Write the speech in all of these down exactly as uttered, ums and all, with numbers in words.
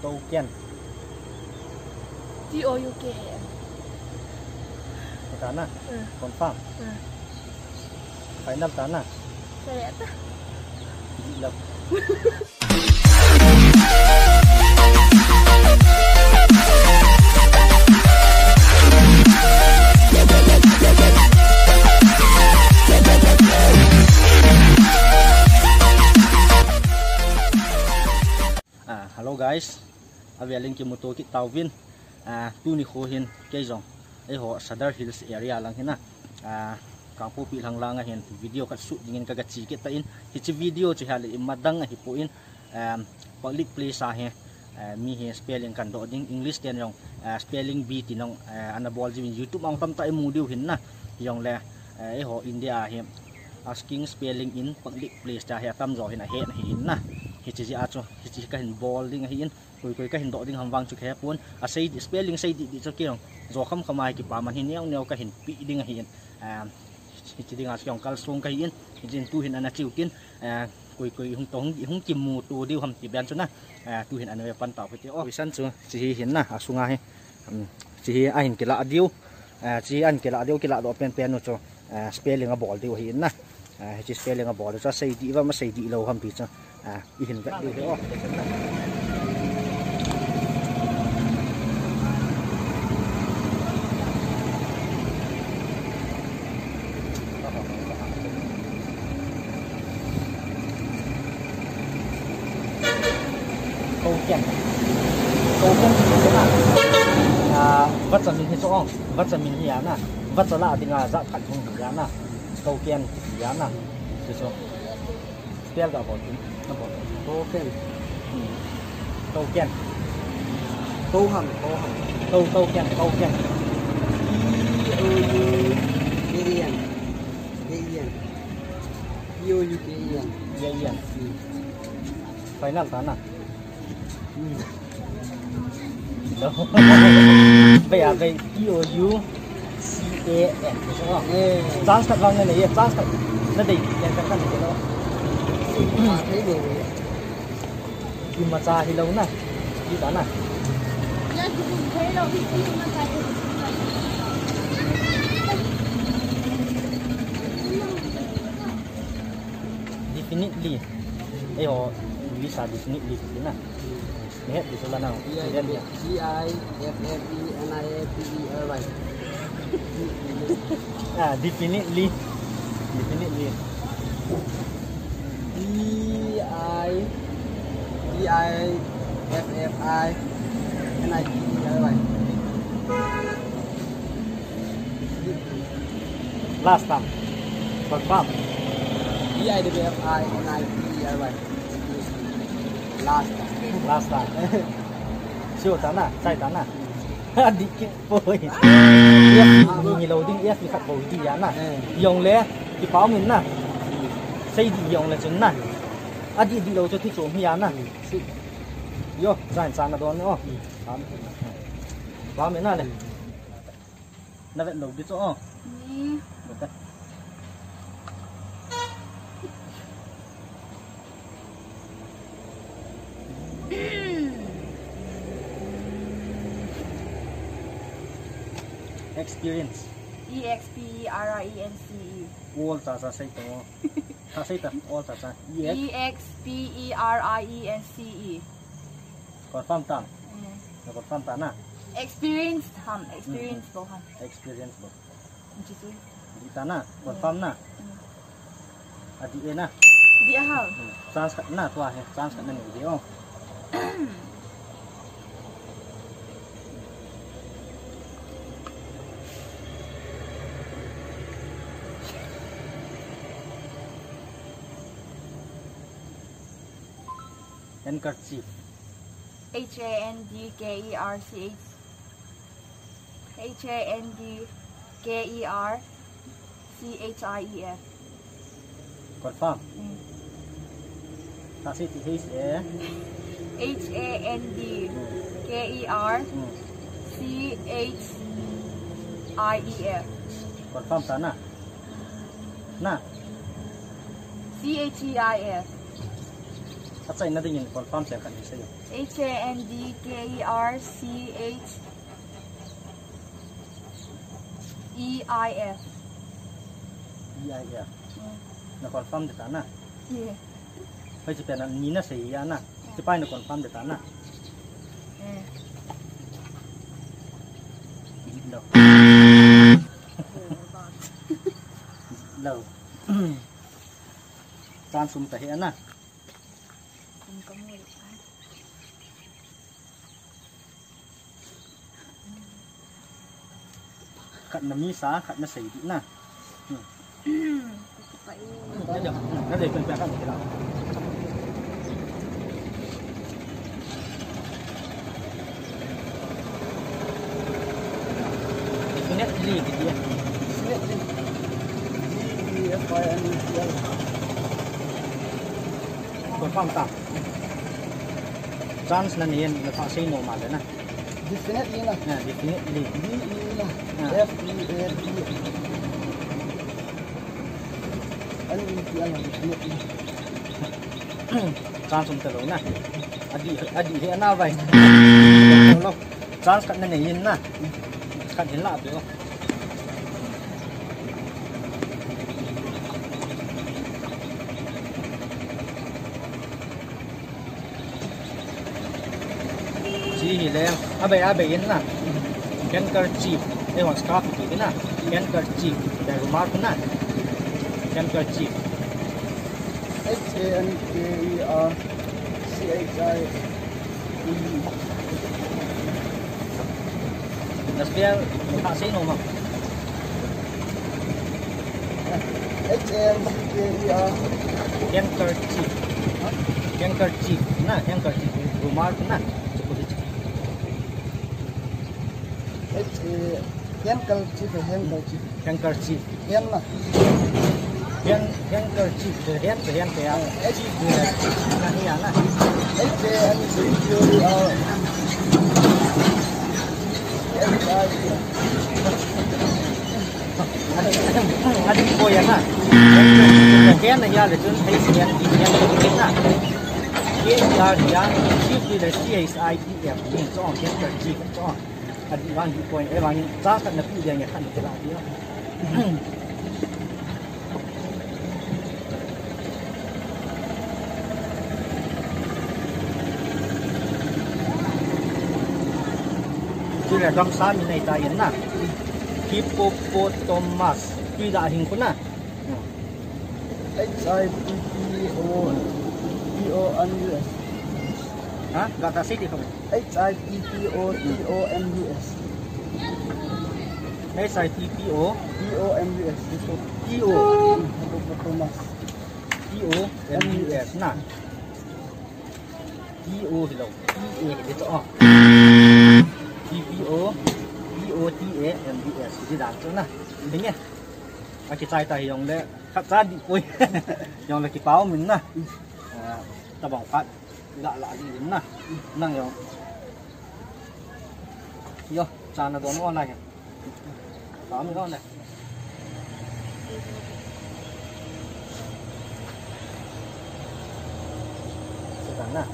Touken. T O U K E N. Tana? Hmm. Confirm? Hmm. Final tana? Kaya ta. Di love. Ah, hello guys. Avel in kimuto kit tauvin. Ah, tuni kho hin kei jong eiho Sadar Hills area lang hin a, ah, Kangpokpi lang lang a hin video khat shoot dingin kaga che kit tan. Hiche video chu hile imadang ahipon, um, public place ahi, ah, mi hi spelling kahin doh ding, English ten jong, ah, spelling bee tin jong, ah, ana bol jiuvin YouTube a tamtah imu diu hin na. Hijongle, ah, eiho India a hi asking spelling in public place tia hi atamjo hin ahet na ahin na. Hiche jeh a chu, hiche kahin bol ding ahin. Koi koi kahin doh ding ham vang chu kahepon. Asei di, spelling sei di di chu kei jong jo kham kham a hi kipa man hi neo neo kahin pe ding ahin. Ah, hiche dinga chu kei jong kalsong kahin. Hichun tu hin ana cheu tin. Ah, koi koi hung to hung, hung kimuto diu ham ti ben chu na. Ah, tu hin ana ve pan tau hite. Oh, question chu hiche hi hin na, asunga hi. Um, hiche hi ahin kilah diu. Ah, hiche ahin kilah diu, kilah doh pen pen u chu. Ah, spelling abol diu ahin na. Ah, hiche spelling abol diu chu asei di uvam, asei di lou ham ti chu. Ah, ihin vet diu hi o. Touken. Touken ti na. Ah, vacha min hi chu o. Vacha min hi a na. Vacha lah dinga jat khat hung hi a na. Touken ti a na. Chu chu. Spell ga bol tin. Ga bol. Touken. Hmm. Touken. Touham, touham. Tou, touken, touken. T O U K E N. K E N. T O U K E N. K E N. Hmm. Final tana. Hmm. Hello. Bai a bai T O U C A N. Eh. Chance khat vang na nei, chance khat. Na dei, chance khat na nei lo. Ah, thei lo. Imacha hilou na. Hi tana. Ya, thei lo, hi, hi, imacha hilou. Definitely. Eiho, English a definitely ti na. Nahet di chu la nang. D I, D I F F E N I T E L Y. Ah, definitely. Definitely. D I, D I F F I N I T E L Y. Last time. Confirm. D I W F I N I T E L Y. Last time. Last time. Sure tana, sai tana. Adih kit poi. F ni hilou ding, F ni khat bou hi ding ahi na. Eh. Jongle, kipa um in na. Sei dih jongle chun na. Adih dih lou chu thi chom hi ahi na. Hmm. Yo, jan chan na don o. Hmm. Pam. Pam na le. Hmm. Na vet lou ding chu o. Ni. Vet ta. Experience. E X P E R I E N C E. Ol cha cha sei to. Cha sei ta, ol cha cha. E X. E X P E R I E N C E. Confirm tam. Mm. Na confirm ta na. Experience ham, experience. Mm. Bou ham. Experience bou. Dih ta na, confirm na. Mm. Adih e na. Dih ham. Hmm. Chance khat na tua hi, chance khat na nei ding o. Handkerchief. H A N D K E R C H. H A N D K E R C H I E F. Confirm. Mm. Kasi ti H A. H A N D K E R C H I E F. Confirm ta na. Na. C H E I F. Achaina dingin confirm seh khat nei seiyo. H A N D K E R C H E I F. E I F. Mm. Na confirm ding ta na? Yeah. Hoi, chi pen a ni na sei ya na? Yeah. Chi pai na confirm ding ta na? Yeah. Lo. Lo. Chan sum ta he na? Khat na mi sa, khat na sei ding na. Hmm. Na dei, na dei pen pen khat na sei la. Definitely, kiti. Definitely. D E F I N I T L. Confirm ta. Chance na nei in, na pha sei nom a le na. Definitely na. Ah, definitely. D E na. Ah. F I N I T L. Definitely. Chance um ta lou na. Adih, adih he na vai. Lo. Chance khat na nei in na. Khat hin la peh o. Chi hi le, abei, abei in na. Handkerchief. Eihon scarf kiti na. Handkerchief. Te rumal na. Handkerchief. H A N K E R C H I E V. Na spell, na sei nom a? H A N D K E R. Handkerchief. Huh? Handkerchief. Na, handkerchief. Rumal na. Chukuhi. H A, handkerchief, handkerchief. Handkerchief. Hand na. Hand, handkerchief, hand, hand kaya. Chief na, na hiya na. H A N K E R. Adih, adih, adih ko ya na. Hand na hiya le chun, H A N D, hand na. K E R hiya, chief le C H I E F, chong, handkerchief, chong. Adih vang hi point, eh, vang hi, chance khat na pi dia nge khat na kila dia. Chule gamsa min nei ta yen na. Hippopotamus. Tui da hing khu na. H I P P O T O M U S. Ha? Ga ta sei di kho. H I P P O T O M U S. H I P P O T O M U S. T O. Thomas. T O M U S na. T O hi lo. T A hi to. P P O T O T A M U S. Di dan to na. Ding e. Aki chai ta hi jong le. Khat cha di poi. Jong le kipau min na. Ah, tabang khat. Ga la di na. Nang jong. Yo, cha na don online. Pau min online. Setan na.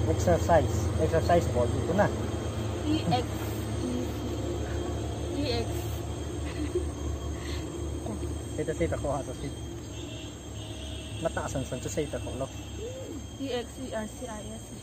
Exercise, exercise bol ding na. E X E C. E X. Sei ta, sei ta kho ha ta sei. Matah san san chu sei ta kho lo. E X E R C I S E.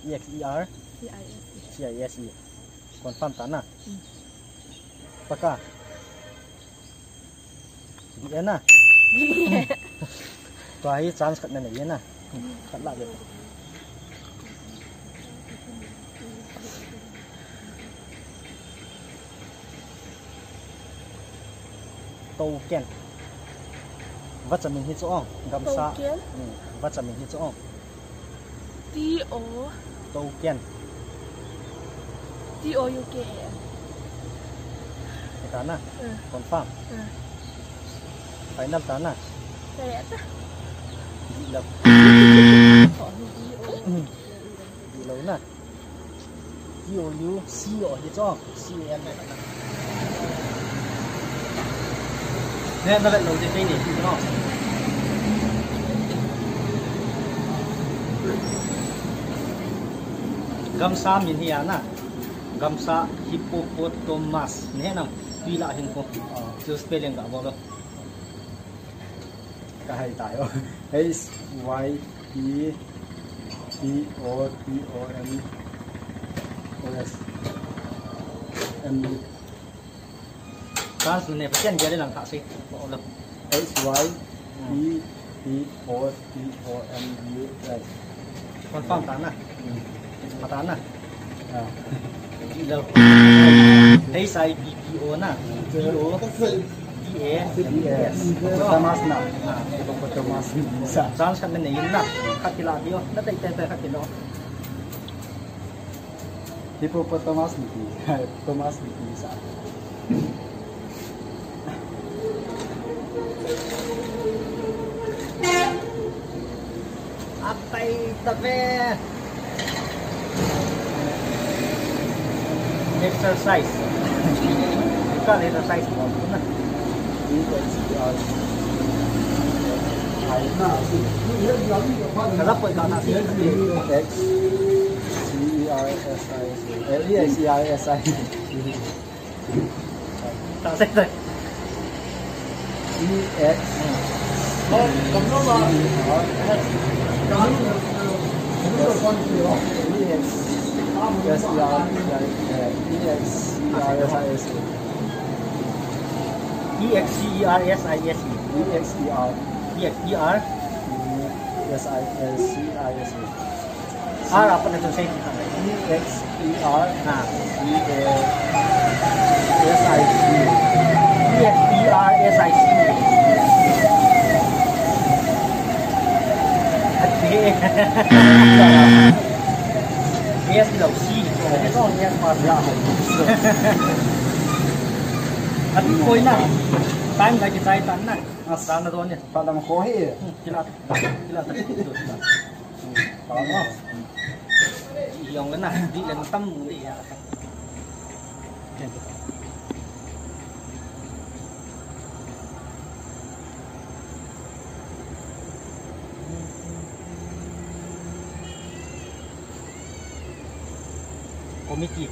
E X E R C I S E. C I S E. Confirm ta na. Mm. Paka. Di e na. Tua hi chance khat na nei e na. Khat la ve. Token. Vacha min hi chu ong, gamsa. Token? Hmm, vacha min hi chu ong. T O. Token. T O U K E N. Ka ta na? Hmm. Confirm? Hmm. Final ta na? Kaya ta. Di lo. T O. Hmm. Di lo na. T O U C O hi chu, C O N. Ne, na vet lou te kei ni, no. Gamsa min hi a na. Gamsa hippopotamus. Ne na, tui lah hin ko. Chu spelling ga bol o. Ka hai tai o. H Y P P O T O M O S. M U. Chance ne, Pathen gel lang kha se. Bol o. H Y P P O T O M U S. Confirm ta na. Hmm. Ta na. Ah. Lo. H I P P O na. P O T A M U S. Thomas na. Ah. Thomas. Chance khat na nei na. Khat kila pi o. Na tai tai tai khat kila. Hippopotamus niti, Thomas niti sa. Atai tabe. Exercise. Bukan exercise mo na. Kalap ko ikaw na. X C E R S I. Eh, E X E R S I. Ta sai sai. E X. Oh, kamlo ba? E X. E X E R S I. E X E R S I S. E X E R S I S E. E X E R. E X E R. S I S C I S E. R apa na tu saya kita. E X E R. Ha. E A S I C. E X E R S I C. Hati. E S lo C. Ini kau ni yang pas ya. Hati koi na. Time lagi saya tan na. Asal na tu ni. Padam koi. Kila. Kila. Tama. Iyong le na, di le tam di ya. Committee.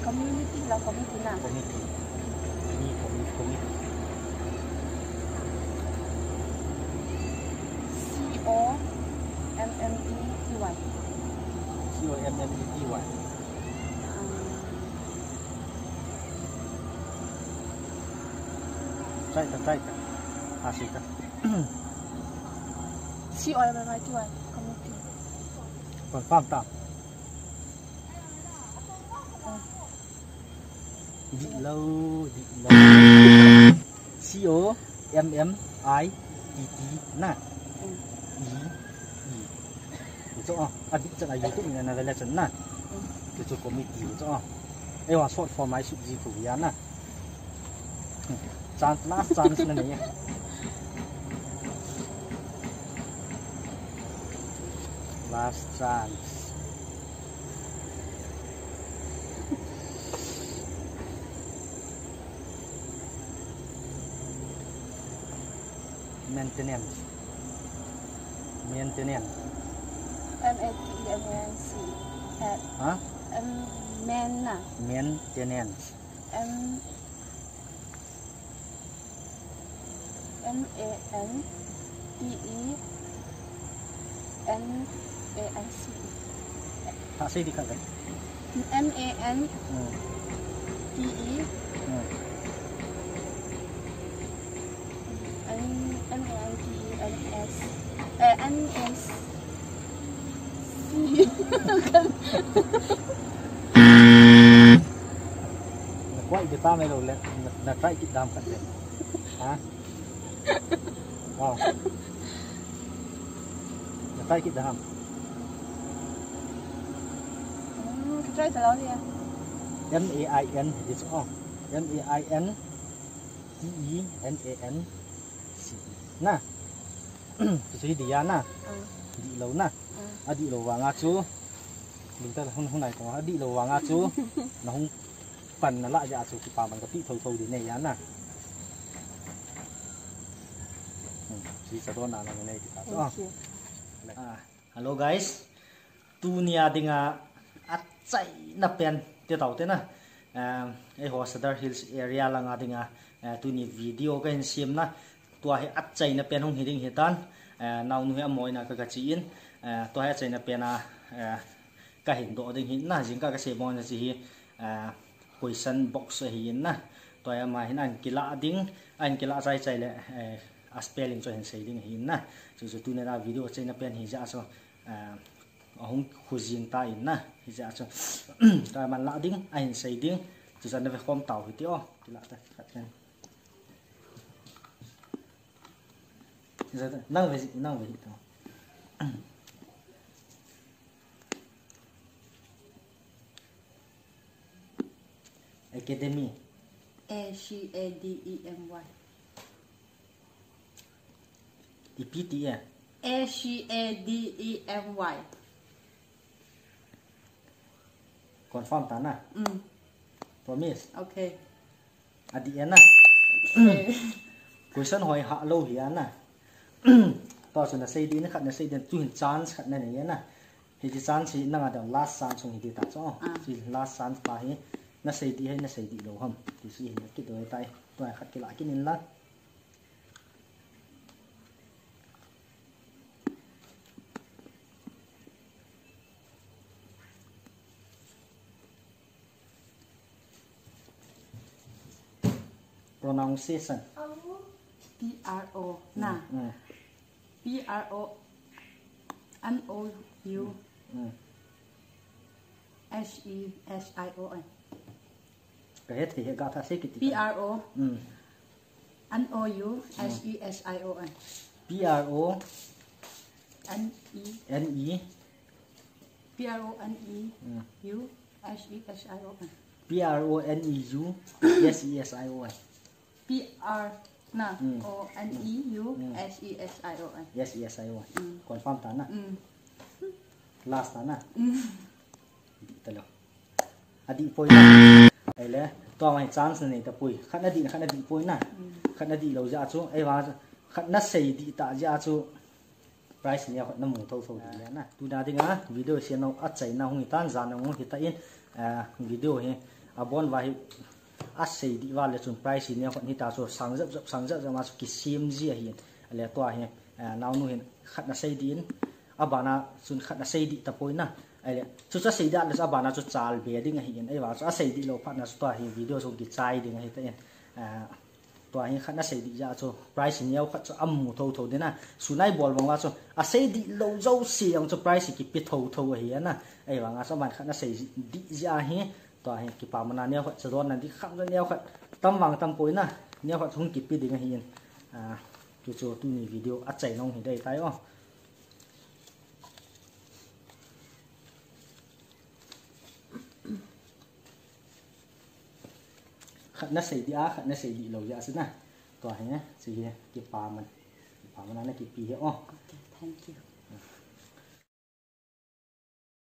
Community lah, committee nah. Committee. Ini commi-, committee. C O M M E T Y. C O M M E T Y. Ah. Try ta, try ta. Ah, sige. C O M M I T Y, committee. Confirm ta. Di lo, di lo. C O M M I T T na. E, E. Chu a, a di chan a YouTube na na le chan na. Chu committee chu a. Ei wa short form ai su ji ku ya na. Chance, last chance na ni. Last chance. Maintenance. Maintenance. M A T E N A N C E. Ha? M, man na. Maintenance. M, M A N T E N A N C E. Ha, say di khat le. M A N T E N, M A N T E N S, eh, N S C. Na kwai de ta mai lo le, na, na try kit dam khat le. Ha? Oh. Na try kit dam. Hmm, try ta lo dia. M A I N, this, oh. M A I N T E N A N C E. Na. Chu chu hi dia na. Ah. Di lo na. Ah. A di lo vanga chu. Ding ta hun hun ai ko. A di lo vanga chu. Na hung Pan nalah jeh a chu kipaman kapi thotho ding nei a na. Hmm, si sa don na na nei kita chu. Thank you. Ah, hello guys. Tunia dinga achaina pen te tau te na. Eh, eiho Sadar Hills area langa dinga, eh, tuni video kahin sem na. Tua hi achaina pen hung hi ding hitan. Eh, naonu hi amoina ka kachi in. Eh, tua hi achaina pen a, eh, kahin doh ding hi na, jingkah kasei bang a chi hi, eh, question box ahi in na. Tua hi ama hin ahin kilah ding, ahin kilah chai chai le, eh, a spelling chu ahin sei ding ahi in na. Chu chu tunia video achaina pen hi jeh a chu, eh, ahung khu jing ta in na. Hi jeh a chu, tua hi aman lah ding, ahin sei ding. Chu chu ana ve khom tau hite o, kilah ta khat pen. Nang ve, nang ve to. Academy. A C A D E M Y. Ipi ti e? A C A D E M Y. Confirm ta na? Mm. Promise? Okay. Adih e na. Okay. Question hoi hah lou hi a na. Tua chu nasei ding, khat nasei ding, tuhin chance khat nanei e na. Hiche chance hi nanga ding last chance hung hi ding ta chu. Ah. Hiche last chance pa hi nasei ding ham, nasei dih lou ham. Ti chu hin kidoi tai. Tua khat kilah kit in lang. Pronunciation. P R O, na. Mm. P R O N O U, mm, S E S I O N. Ka he thei he, ga tha sei kit ti. P R O, mm, N O U, mm, S E S I O N. P R O N E, N E, P R O N E, mm, U, S E S I O N. P R O N E U S E S I O N. P R, na, mm, O N E U, mm, S E S I O N. S E S I O N. Mm. Confirm ta na? Mm. Last ta na? Mm. Adih ta lou. Adih poi na. Ahile, tua hi chance nanei tapoi. Khat nadih na, khat nadih poi na. Mm. Khat nadih lou jeh a chu, ahivang, khat nasei dih ta jeh a chu, prize neo khat namu thotho ding le na. Tuna dinga video sem nau achaina hung hitan, jan hung hita in, eh, video hi abon uva hi asei dih uva le chun prize neo khat hita chu sang jep jep, sang jep jep ma chu kisem ji ahi in. Ahile tua hi, eh, naonu hin khat nasei dih in, abana chun khat nasei dih tapoi na. Ahile, chu chu asei dih le chu abana chu chal be ding ahi in. Ahivang chu asei dih lou phat na chu tua hi video chu kichai ding ahi ta in. Eh, Tua hi khat nasei dih jeh a chu prize neo khat chu amu thotho ding na. Sunai bol bang uva chu asei dih lou jouse jong chu prize kipe thotho ahi a na. Ahivang a chu aman khat nasei dih jeh a hi. Tua hi kipaman a neo khat chu don na dih kham chu neo khat tam vang tam poi na. Neo khat hung kipe ding ahi in. Ah, chu chu tuni video achaina hung hi ding tai o. Khat nasei dih a, khat nasei dih lou jeh a chu na. Tua hi, chu hi, kipaman. Kipaman a nakipe hi o. Okay, thank you.